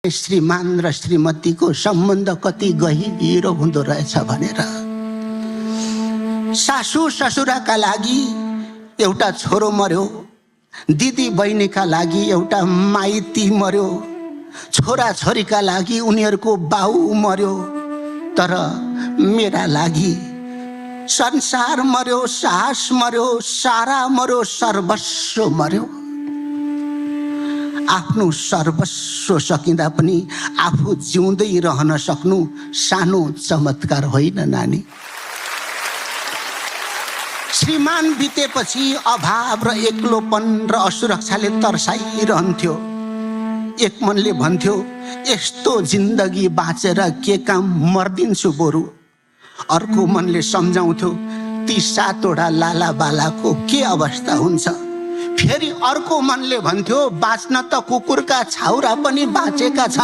श्रीमान र श्रीमतीको सम्बन्ध कति गहिरो हुँदो रहेछ भनेर। सासू ससुराका लागि एउटा छोरो मर्यो, दिदी बहिनीका लागि एउटा माइती मर्यो, छोरा छोरीका लागि उनीहरूको बाउ मर्यो, तर मेरा लागि संसार मर्यो, सास मर्यो, सारा मर्यो, सर्वस्व मर्यो। आफ्नो सर्वस्व सकिँदा पनि आफू जिउँदै रहन सक्नु सानो चमत्कार होइन नानी। श्रीमान बितेपछि अभाव र एक्लोपन र असुरक्षाले तर्साइरहन्थ्यो। एक मनले भन्थ्यो यस्तो जिन्दगी बाँचेर के काम, मर्दिन्छु बरु। अर्को मनले सम्झाउँथ्यो ती 7 वटा लाला बालाको के अवस्था हुन्छ। फेरि अर्को मनले भन्थ्यो बाँच्न त कुकुरका छाउरा पनि बाँचेका छन्।